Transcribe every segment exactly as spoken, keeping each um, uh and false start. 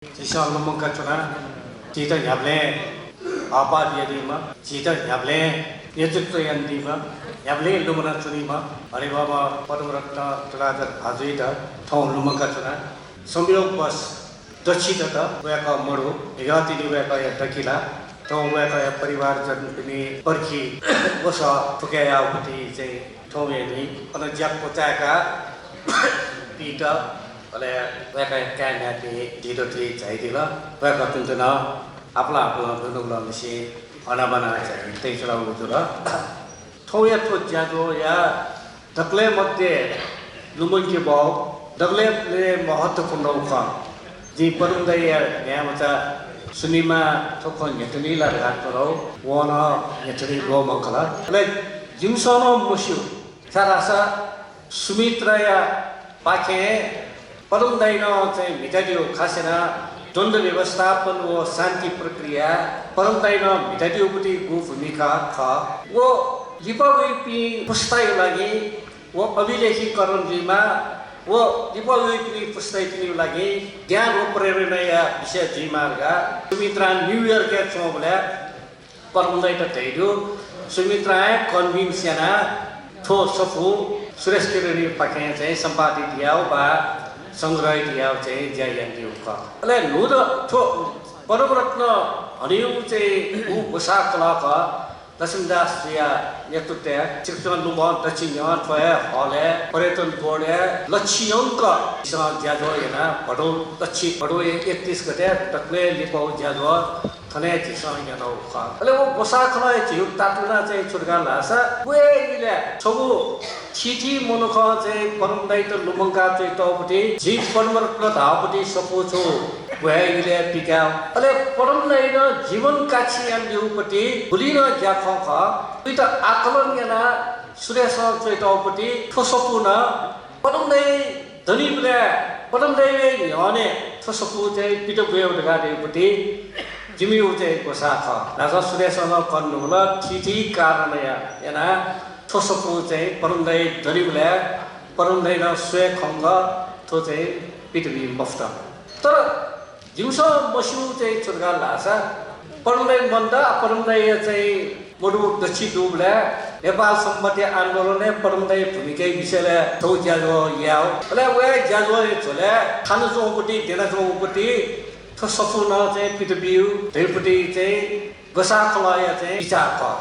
झीसं लुमंका च्वना। झीत न्ह्याबलें हःपाः बियादीम्ह, झीत न्ह्याबलें नेतृत्व यानादीम्ह, न्ह्याबलें लुमना च्वनीम्ह हनेबहःम्ह पद्मरत्न तुलाधर भाजुयात थौं लुमंका च्वना। संयोगवश दछि दत, वय्कः मदु, म्हिगः तिनि वय्कःया दकि ला। थौं वय्कःया परिवारजनपिनि पर्खी वसः फुके याःगुपति चाहिँ थौं हे नि अन ज्याक्व चाय्काः पीत, अले वय्कःया काय् म्ह्याय्पिं झी दथुइ झायादिल। वय्कःपिन्त नं आपालं आपालं दुनुगलंनिसें हनाबना चाहिँ तयाच्वनागु जुल। थौंया थ्व ज्याझ्वःया दकलय् मध्ये लुमंके बहःगु, दकलय् महत्त्वपूर्ण खँ। जिं पद्म दाइया म्ह्याय्मचा सुनिमां थ्व खँ न्ह्यथनी ला धकाः च्वनागु, वं नं न्ह्यथनी ग्वःमंकल। अले जिमिसं नं मस्यू, छाय्धाःसा सुमित्राया पाखें पद्म दाइनं चाहिँ म्हितादीगु, खास यानाः द्वन्द्व व्यवस्थापन व शान्ति प्रक्रिया पद्म दाइनं म्हितादीगुपति गु भूमिका खः। व लिपा वइपिं पुस्ताया लागि व अभिलेखीकरण जुइमाः, व लिपा वइपिनि पुस्तापिनिगु लागि ज्ञान व प्रेरणाया विषय जुइमाः धकाः सुमित्रां न्युयोर्कय् च्वंबलय् पद्म दाइयात धयादीगु, सुमित्रां हे convince यानाः थ्व सफू सुरेश किरणयापाखें चाहिँ सम्पादित यायेगु वा संग्रहित यायेगु चाहिँ ज्या यानादीगु खः। अले न्हूदँ थ्व पद्मरत्न हनेगु चाहिँ उ ग्वसाः कलाः खः। लक्ष्मीदास जुया नेतृत्वय् छिकपिन्सं लुमं दछि न्ह्यः थ्व हे हलय् पर्यटन बोर्डय् लच्छियंक झीसं ज्याझ्वः यानाः भदौ लच्छी भदौ एकतीस गते दकलय् लिपाउ ज्याझ्वः थन हे झीसं यानागु खः। अले व ग्वसाः कलाःया झीगु तातुना चाहिँ छु धकाः धाःसा, व हे इलय् छगू थीथी मनुखं चाहिँ पद्म दाइयात लुमंका च्वयातःगुपति, झी पद्मरत्न धाःगुपति सफू छगू ग्वसाः इलय् पिकाः। अले पद्म दाइनं जीवन काक्षी यानादीगुपति गुलि नं ज्याखँ खः, उइत आकलन यानाः सुरेशं च्वयातःगुपति थ्व सफू नं पद्म दाइ दनिबलय् पद्म दाइया न्ह्यःने थ्व सफू चाहिँ पित ब्वयेगु धकाः धइगुपति जिमिगु चाहिँ ग्वसाः खः। न्हाचः सुरेशं नं कन नुगल, थीथी कारणया यानाः थ्व सफू चाहिँ पद्म दाइ दनिबलय् पद्म दाइनं स्वये खंक थ्व चाहिँ पित बी मफुत। तर जिमिसं मस्यू चाहिँ छु धकाः धाःसा पद्म दाइ मन्त, पद्म दाइया चाहिँ मदु दछि दुबलय् नेपाल संवत्‌या आन्दोलनय् पद्म दाइया भूमिकाया विषयलय् छगू ज्याझ्वः यायेगु। अले व ज्याझ्वःया झ्वलय् थानाच्वंगुपति, द्यनाच्वंगुपति थ्व सफू नं चाहिँ पित बीगु धइगुपति चाहिँ ग्वसाः कलाःया चाहिँ बिचाः खः।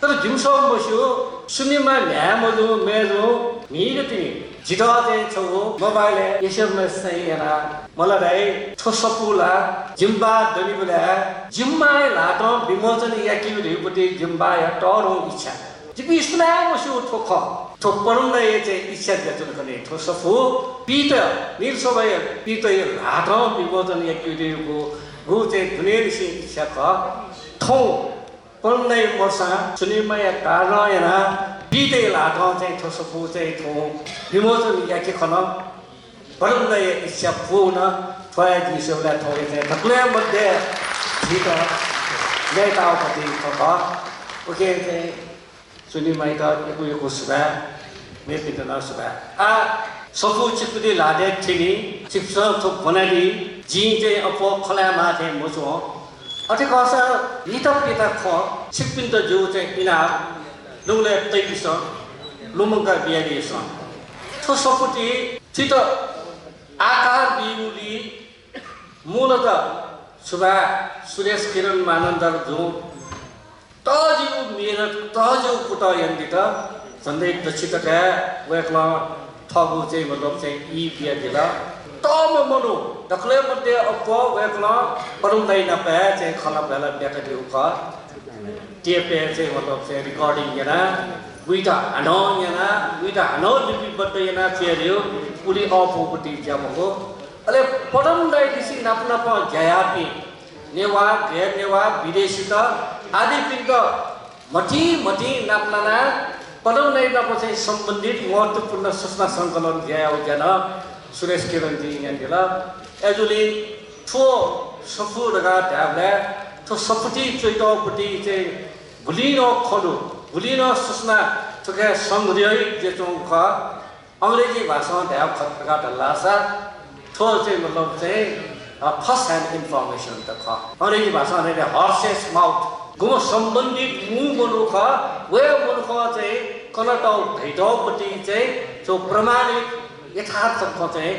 तर जिमिसं मस्यू, सुनिमा म्ह्याय् मजू, मय्जू, म्हिगः तिनि जितः चाहिँ छगू मोबाइलय् एसएमएस चाहिँ यानाः, मला दाइ, थ्व सफू ला जिमि बाः दनिबलय् जिमि मांया ल्हातं विमोचन याकेगु धइगुपति जिमि बाःया तःधंगु इच्छा। जिपिं सुनां मस्यू थ्व खँ। थ्व पद्म दाइया चाहिँ इच्छा जुयाच्वन खनी, थ्व सफू पीत, नीलशोभाया पीतया ल्हातं विमोचन याकेगु धइगु गु चाहिँ दुनेंनिसें इच्छा खः। थौं पद्म दाइ मदुसां सुनिमाया कारणं यानाः पीतया ल्हातं चाहिँ थ्व सफू चाहिँ थौं विमोचन याके खन। पद्म दाइया इच्छा पूवं, थ्व हे जिं स्वयेबलय् थौंया चाहिँ दकलय् मध्ये झीत न्यायेत आःगुपति खः। उकिं चाहिँ सुनिमायात यक्व यक्व सुभाय्, मेपिन्त नं सुभाय्। आः सफू छिकपिनि ल्हातय् थ्यनी, छिकपिन्सं थ्व ब्वनादी, जिं चाहिँ अप्वः खँ ल्हायेमाः थें मच्वं। अथे खःसा निता प्यता खँ छिकपिन्त जिगु चाहिँ इनाप, नुगलय् तइदिसँ, लुमंका बियादिसँ। थ्व सफूति छित आकार बीगुलिइ मूलतः सुभाय् सुरेश किरण मानन्धरजुं तःजिगु मेहनत, तःजिगु कुतः यानादीत झन्डै दछि तक हे वय्कलं थःगु चाहिँ मतलब चाहिँ ई बियादिल। तःम्ह मनू दकलय् मध्ये अप्वः वय्कलं पद्म दाइ नाप हे चाहिँ खँ ल्हाः ब्यातःगु खः। टेपय् चाहिँ मतलब चाहिँ recording यानाः, उइत हानं न्यनाः, उइत हानं लिपिबद्ध यानाः च्वयादिल, उलि अःपुगुपति ज्या मखु। अले पद्म दाइलिसे नाप नाप ज्या याःपिं नेवाः, गैर नेवाः, विदेशीत आदिपिन्त म्हतिं म्हतिं नाप लानाः पद्म दाइ नाप चाहिँ सम्बन्धित महत्त्वपूर्ण सूचना संकलन ज्या याःगु ज्या नं सुरेश किरणजुं यानादिल। अय्जूगुलिं थ्व सफू धकाः धायेबलय् थ्व सफूति च्वयातःगुपति चाहिँ गुलि नं खँ दु, गुलि नं सूचना थुकी संग्रहित जुयाच्वंगु खः। अंग्रेजी भाषां धायेगु खः धकाः धाल धाःसा थ्व चाहिँ मतलब चाहिँ, first hand information त खः। अंग्रेजी भाषां हनेबलय् horse's mouth। गुम्ह सम्बन्धित मू मनू खः, व हे मनूखं चाहिँ कनातःगु धइतःगु पति चाहिँ छगू प्रमाणित यथार्थ खँ चाहिँ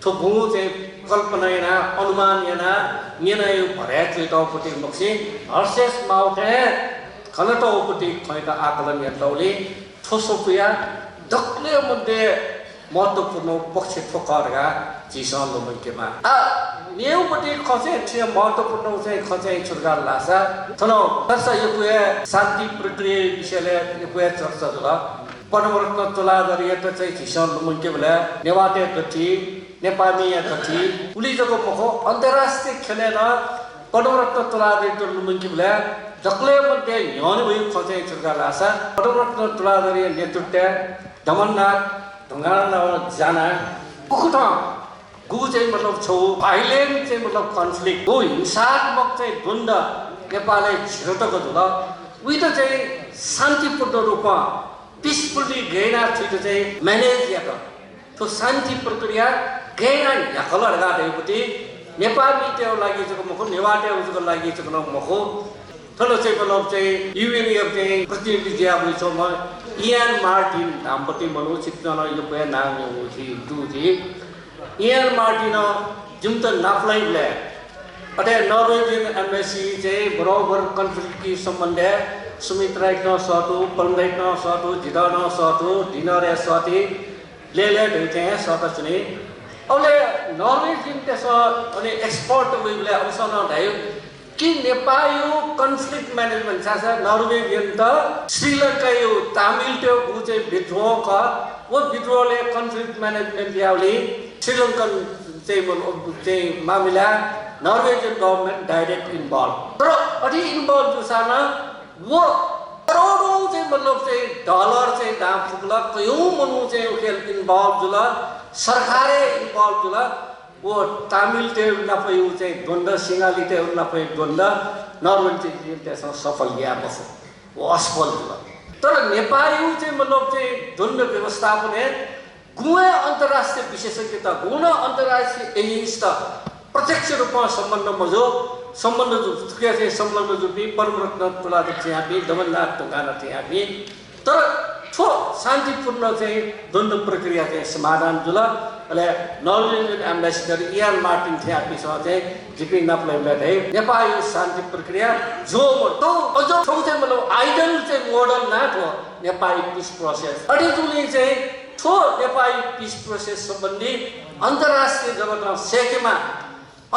थ्व गुम्ह चाहिँ कल्पना यानाः, अनुमान यानाः, न्यनाः भरय् च्वयातःगु पति मखुसें horse's mouth हे कनातःगु पति खँयात आकलन यानातःगुलिं थ्व सफूया दकलय् मध्ये महत्त्वपूर्ण पक्ष थ्व खः धकाः झीसं लुमंकेमाः। आ, मेगु पति खँ चाहिँ थ्व महत्त्वपूर्ण चाहिँ खँ चाहिँ छु धकाः धाःसा थन दर्शक यक्व हे शान्ति प्रक्रिया विषयलय् यक्व हे चर्चा जुल। पद्मरत्न तुलाधरयात चाहिँ झीसं लुमंकेबलय् नेवाःतय् दथुइ, नेपाःमिया दथुइ, उलि जक मखु, अन्तर्राष्ट्रिय ख्यलय् नं पद्मरत्न तुलाधरयात लुमंकेबलय् दकलय् मध्ये न्ह्यःने वइगु खँ चाहिँ छु धकाः धाःसा पद्मरत्न तुलाधरया नेतृत्वय् दमननाथ ढुङ्गानाथं जानाः उकथं गुगु चाहिँ मतलब छगू violent चाहिँ मतलब conflict, गुगु हिंसात्मक चाहिँ द्वन्द्व नेपालय् झिगू तक जुल, उइत चाहिँ शान्तिपूर्ण रूपं peacefully गय् यानाः थुइत चाहिँ manage यात। थ्व शान्ति प्रक्रिया गय् यानाः न्ह्याकल धकाः धइगु पति नेपाःमितय्गु लागि जक मखु, नेवाःतय्गु जक लागि जक नं मखु। थन चाहिँ मतलब चाहिँ UN या चाहिँ प्रतिनिधि जुयाः वइच्वंम्ह इयान मार्टिन धाःम्ह पति मनू छिकपिन्सं नं यक्व हे नां न्यंगु जुइ, दु जुइ। इयान मार्टिनं जिमित नापलाइबलय् अथे Norwegian embassy चाहिँ बरोबर conflict की सम्बन्धय् सुमित राईत नं सःतू, पद्म राईत नं सःतू, जितः नं सःतू, dinner-य् सःती, लय्‌लय् धइथें सःता च्वनी। अबलय् Norwegian-तय्सं अले expert वइबलय् अबलय् नं धाइ कि नेपाःया conflict management छाय्‌धाःसा Norwegian-त श्रीलंकाया तमिलतय्गु चाहिँ विद्रोह खः, व विद्रोहलय् conflict management याःबलय् श्रीलंकन चाहिँ म-, चाहिँ मामिलाय् Norwegian government direct involve। तर अथे involve जूसां नं व करोडौं चाहिँ मतलब चाहिँ dollar चाहिँ दां फुकल, कयौं मनू चाहिँ उखेल involve जुल, सरकार हे involve जुल। व तमिलतय् नापया चाहिँ द्वन्द्व, सिंहलीतय् नापया द्वन्द्व Norwegian-तय्सं सफल याये मफु, व असफल जुल। तर नेपाःया चाहिँ मतलब चाहिँ द्वन्द्व व्यवस्थापनय् गुं हे अन्तर्राष्ट्रिय विशेषज्ञत, गुं नं अन्तर्राष्ट्रिय agency-त प्रत्यक्ष रूपं सम्बन्ध मजू, सम्बन्ध जू, थुकिया चाहिँ संलग्न जूपिं पद्मरत्न तुलाधर थेंयापिं, दमननाथ ढुङ्गानाथ थेंयापिं। तर थ्व शान्तिपूर्ण चाहिँ द्वन्द्व प्रक्रिया चाहिँ समाधान जुल। अले Norwegian ambassador इयान मार्टिन थेंयापिन्सं चाहिँ जिपिं नापलाइबलय् धाइ, नेपाःया शान्ति प्रक्रिया ज्वः मदु। अझ थ्व चाहिँ मतलब ideal चाहिँ model ना थ्व नेपाःया peace process। अथे जूगुलिं चाहिँ थ्व नेपाःया peace process सम्बन्धी अन्तर्राष्ट्रिय जगतं सय्‌केमाः,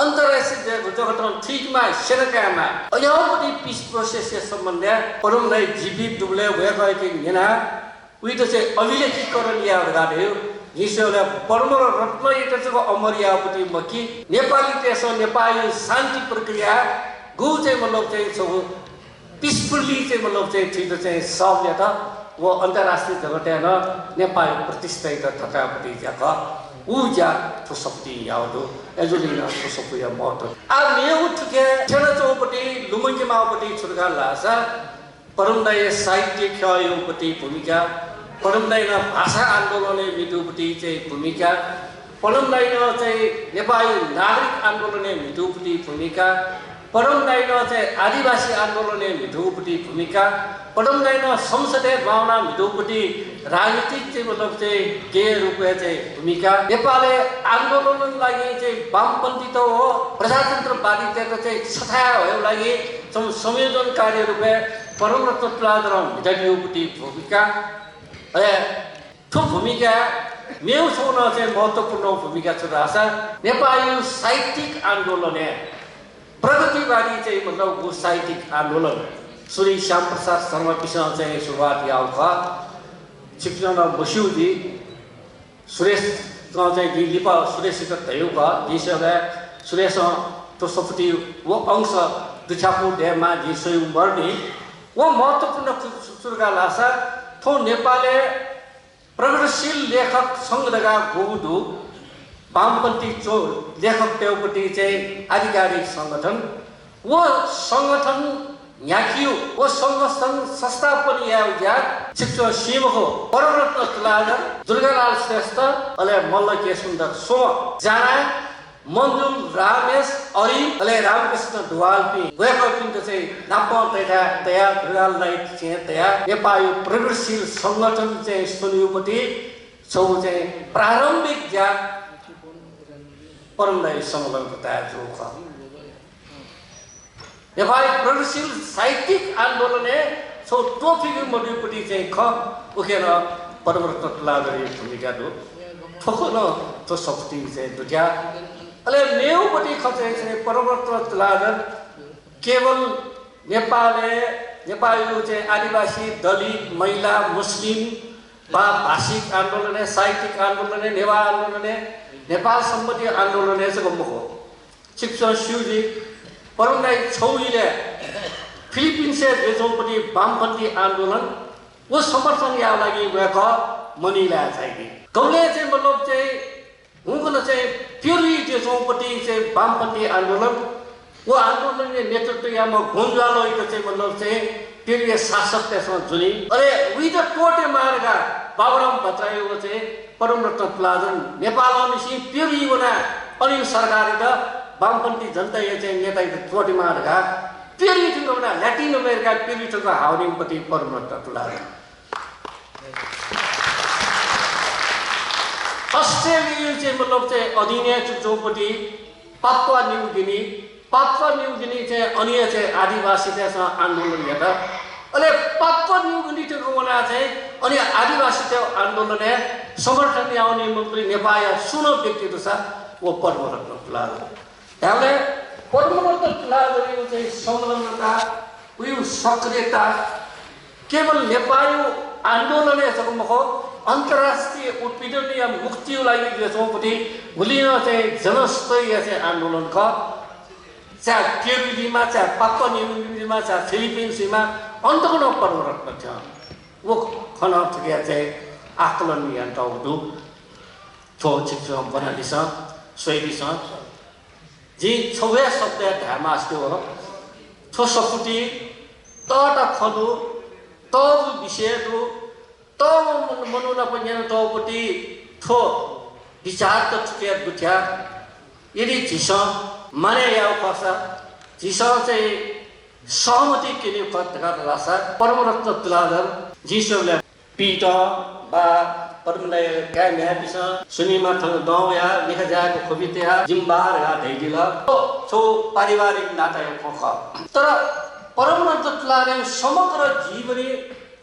अन्तर्राष्ट्रिय जग-, जगतं थुइकेमाः, स्यना कायेमाः। अज्याःगु पति peace process-या सम्बन्धय् पद्म दाइ जीवित दुबलय् वय्‌कःयाके न्यनाः उइत चाहिँ अभिलेखीकरण यायेगु धकाः धयागु। जिं स्वयेबलय् पद्मरत्नयात जक अमर यायेगु पति मखु कि नेपालीतय्सं नेपाःया शान्ति प्रक्रिया गुगु चाहिँ मतलब चाहिँ छगू peacefully चाहिँ मतलब चाहिँ थुइत चाहिँ solve यात। व अन्तर्राष्ट्रिय जगतय् नं नेपाःया प्रतिष्ठायात थकायेगु पति ज्या खः। उ ज्या थ्व सफुतिं याःगु दु। अय्‌जूगुलिं नं थ्व सफूया महत्त्व। आः मेगु थुखे थ्यनाच्वंगु पति, लुमंकेमाःगु पति छु धकाः धाःसा पद्म दाइया साहित्य ख्यःया पति भूमिका, पद्म दाइनं भाषा आन्दोलनय् म्हितूगु पति चाहिँ भूमिका, पद्म दाइनं चाहिँ नेपाःया नागरिक आन्दोलनय् म्हितूगु पति भूमिका, पद्म दाइनं चाहिँ आदिवासी आन्दोलनय् म्हितूगु पति भूमिका, पद्म दाइनं संसदय् दुहां वनाः म्हितूगु पति राजनीतिक चाहिँ मतलब चाहिँ गय् रूपय् चाहिँ भूमिका, नेपालय् आन्दोलनया लागि चाहिँ वामपन्थीत व प्रजातन्त्रवादीतय्त चाहिँ छथाय् हयेगु लागि सं-, संयोजनकारी रूपय् पद्मरत्न तुलाधरं म्हितादीगु पति भूमिका। अले थ्व भूमिकाय् मेगु छगू नं चाहिँ महत्त्वपूर्ण भूमिका छु धाःसा नेपाःया साहित्यिक आन्दोलनय् प्रगतिवादी चाहिँ मतलब व साहित्यिक आन्दोलन श्री श्यामप्रसाद शर्मापिसं चाहिँ सुरुवात याःगु खः। छिकपिन्सं नं मस्यू जुइ। सुरेशं चाहिँ जिं लिपा सुरेशयात धयागु खः। जिं स्वयेबलय् सुरेशं थ्व सफुतिया व अंश दुथ्याकूगु दयेमाः जिं स्वयागु मदुनि। व महत्त्वपूर्ण खँ छु धकाः धाःसा थौं नेपालय् प्रगतिशील लेखक संघ धकाः ग्वःगु दु, वामपन्थी च्व-, लेखकतय्गु पति चाहिँ आधिकारिक संगठन। व संगठन न्ह्याकीगु, व संगठन संस्थापन यायेगु ज्या छिकपिन्सं स्यू मखु, पद्मरत्न तुलाधर, दुर्गालाल श्रेष्ठ, अले मल्ल के सुन्दर स्वम्ह जानाः मन्जुल, रमेश, अरिम, अले रामकृष्ण दुवालपिं वय्कःपिन्त चाहिँ नापं तया, तया, दुवाल लाइट चाहिँ तया, नेपाःया प्रगतिशील संगठन चाहिँ स्वन्हुपति छगू चाहिँ प्रारम्भिक ज्या परमदाइ संलग्नता जूगु खः। नेपाःया प्रगतिशील साहित्यिक आन्दोलनय् छगू त्वःफिके मदुपति चाहिँ खः, उखे नं पद्मरत्न तुलाधरया भूमिका दु। थ्व खँ नं थ्व सफुतिइ चाहिँ दुथ्याः। अले मेगुपति खँ चाहिँ, चाहिँ पद्मरत्न तुलाधर केवल नेपालय्, नेपाःया चाहिँ आदिवासी, दलित, महिला, मुस्लिम, भा भाषिक आन्दोलनय्, साहित्यिक आन्दोलनय्, नेवाः आन्दोलनय्, नेपाल सम्बन्धी आन्दोलनय् जक मखु। छिकपिन्सं स्यू जुइ, परमदाइ छगू इलय् फिलिपिन्सय् जुयाच्वंपति वामपन्थी आन्दोलन व समर्थन यायेगु लागि वय्कः मनिलाय् झाइदी। गबलय् चाहिँ मतलब चाहिँ हुंकन चाहिँ पेरुइ जुयाच्वंपति चाहिँ वामपन्थी आन्दोलन, व आन्दोलनया नेतृत्व याःम्ह गोन्जालोयात चाहिँ मतलब चाहिँ पेरुया शासकतय्सं ज्वनी। अले उइत त्वःते माः धकाः बाबुराम भट्टराईया चाहिँ पद्मरत्न तुलाधर नेपालंनिसें पेरुइ वनाः अन सरकारयात वामपन्थी जनताया चाहिँ नेतायात त्वःते माः धकाः पेरुइ थ्यंक वनाः ल्याटिन अमेरिका पेरुइ थ्यंक हावनीपति पद्मरत्न तुलाधर। अस्ट्रेलियाय् चाहिँ मतलब चाहिँ अधीनय् च्वंपति Papua New Guinea, Papua New Guinea चाहिँ अनिया चाहिँ आदिवासीतय्सं आन्दोलन यात। अले पापुआ न्यू गिनी थ्यंक वनाः चाहिँ अनिया आदिवासीतय् आन्दोलनय् समर्थन यावनीम्ह नेपाःया सुं नं व्यक्ति दुसा व पद्मरत्न तुलाधर। धायेबलय् पद्मरत्न तुलाधरया चाहिँ संलग्नता, वया सक्रियता केवल नेपाःया आन्दोलनय् जक मखु, अन्तर्राष्ट्रिय उत्पीडनया मुक्तिया लागि जुयाच्वंपति गुलि नं चाहिँ जनस्तरीय चाहिँ आन्दोलन खः। चाहे पेरु जुइमा, चाहे पापुआ न्यू गिनी जुइमा, चाहे फिलिपिन्स जुइमा, अन्तक नं पद्मरत्न थ्यं। व खँ नं थुकिया चाहिँ आकलन यानातःगु दु। थ्व छिकपिन्सं ब्वनादिसँ, स्वयादिसँ। जिं छगू हे शब्दय् धायेमास्ति वल। थ्व सफुतिइ तःता खँ दु, तःगु विषय दु, तःम्ह मन-, मनू नाप न्यनातःपति थ्व विचारत थुके दुथ्याः। यदि झीसं मानय् याःगु खःसा, झीसं चाहिँ सहमति क्यनेगु खः धकाः धाःसा पद्मरत्न तुलाधर जिं स्वयेबलय् पीत वा पद्मदाइया काय् म्ह्याय्‌पिन्सं सुनिमा थन दं वयाः मिखा जाय्‌क ख्वबि तयाः जिमि बाः धकाः धयादिल। थ्व छगू पारिवारिक नाताया खँ खः। तर पद्मरत्न तुलाधरया समग्र जीवनी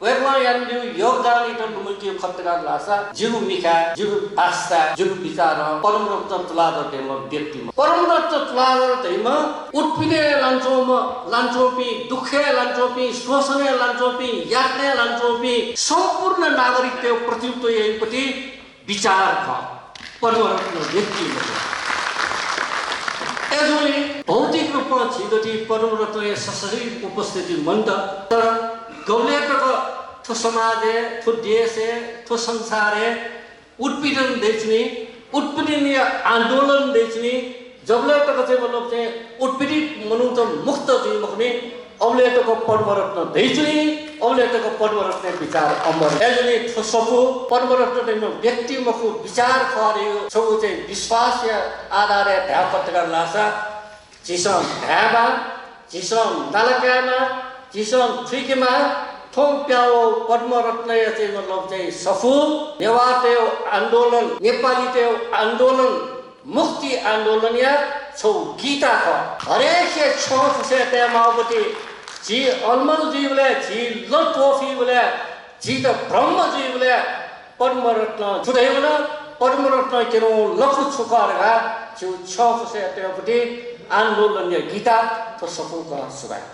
वय्‌कलं यानादीगु योगदानयात लुमंकेगु खः धकाः धाःसा जिगु मिखाय्, जिगु बासताय्, जिगु विचारं पद्मरत्न तुलाधर धइम्ह व्यक्ति मखु। पद्मरत्न तुलाधर धइम्ह उत्पीडनय् लानाच्वंम्ह, लानाच्वंपिं, दुःखय् लानाच्वंपिं, शोषणय् लानाच्वंपिं, यातनाय् लानाच्वंपिं सम्पूर्ण नागरिकतय्‌गु प्रतिनिधित्व याइपति विचार खः, पद्मरत्न व्यक्ति मखु। अय्‌जूगुलिं भौतिक रूपं झी गथे पद्मरत्नया सशरीर उपस्थिति मन्त, तर गबलय् तक थ्व समाजय्, थ्व देशय्, थ्व संसारय् उत्पीडन दइच्वनी, उत्पीडनया आन्दोलन दइच्वनी, जबलय् तक चाहिँ मतलब चाहिँ उत्पीडित मनूत मुक्त जुइ मखुनि, अबलय् तक पद्मरत्न दइच्वनी, अबलय् तक पद्मरत्नया विचार अमर। अय्‌जूगुलिं थ्व सफू पद्मरत्न धइम्ह व्यक्ति मखु, विचार खः धइगु छगू चाहिँ विश्वासया आधारय् धायेफत धकाः धाःसा झीसं धायेमाः, झीसं नाला कायेमाः, झीसं थुइकेमाः। थौं प्याः वःगु पद्मरत्नया चाहिँ मतलब चाहिँ सफू नेवाःतय् आन्दोलन, नेपालीतय् आन्दोलन, मुक्ति आन्दोलनया छगू गीता खः। हरेक हे छ्यं फुसय् तयेमाःगु पति झी अलमल जुइबलय्, झी लँ त्वःफिबलय्, झीत भ्रम जुइबलय् पद्मरत्नं छु धयावन, पद्मरत्नं क्यनावंगु लँपु छु खः धकाः झीगु छ्यं फुसय् तयेगु पति आन्दोलनया गीता थ्व सफू खः। सुभाय्।